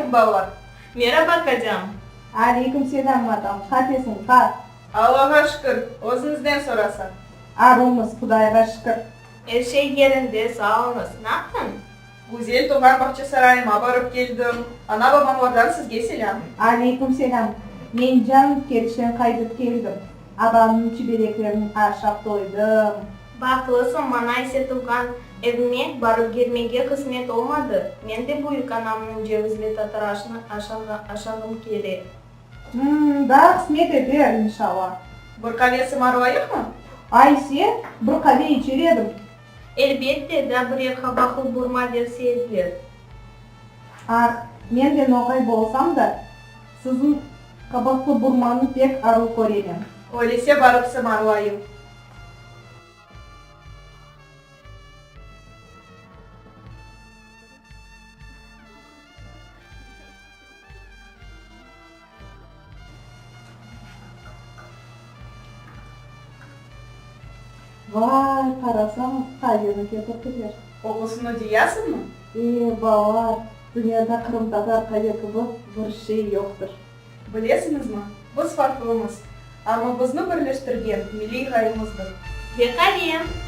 aleyküm, balalar! Meraba, kocam! Aleyküm selâm, matam! Qatesiñ, qat? Allağa şükür, özüñizden sorasaq. Arumız, Qudayğa şükür. Er şey yerinde, sağ oluñız. Naptıñ? Güzel tuvğan Bağçasarayıma barıp keldim. Ana-babamlardan sizge selâm. Aleyküm selâm. Men can Kerçten qaytıp keldim. Abamnıñ çibereklerini aşap toydım. Bahtılısıñ, maña ise tuvğan evime barıp kelmege qısmet olmadı. Men de büyük anamnıñ cevizli tatar aşını aşağım kele. Hımm, daa qısmet eter, inşalla. Bir qave sımarlayıqmı? Ayse, bir qave içer edim. Elbette, daa birer qabaqlı burma berse ediler. Ah, men de noğay bolsam da, siziñ qabaqlı burmanı pek aru köremen. Öylese barıp sımarlayım. Vay, qarasañ, qaveni ketirdiler. Qoqusını duyasıñmı? E, balalar, dünyada qırımtatar qave kibi bir şey yoqtır. Bilesiñizmi, biz farqlımız, amma bizni birleştirgen milliy ğayemizdir. Ve qave!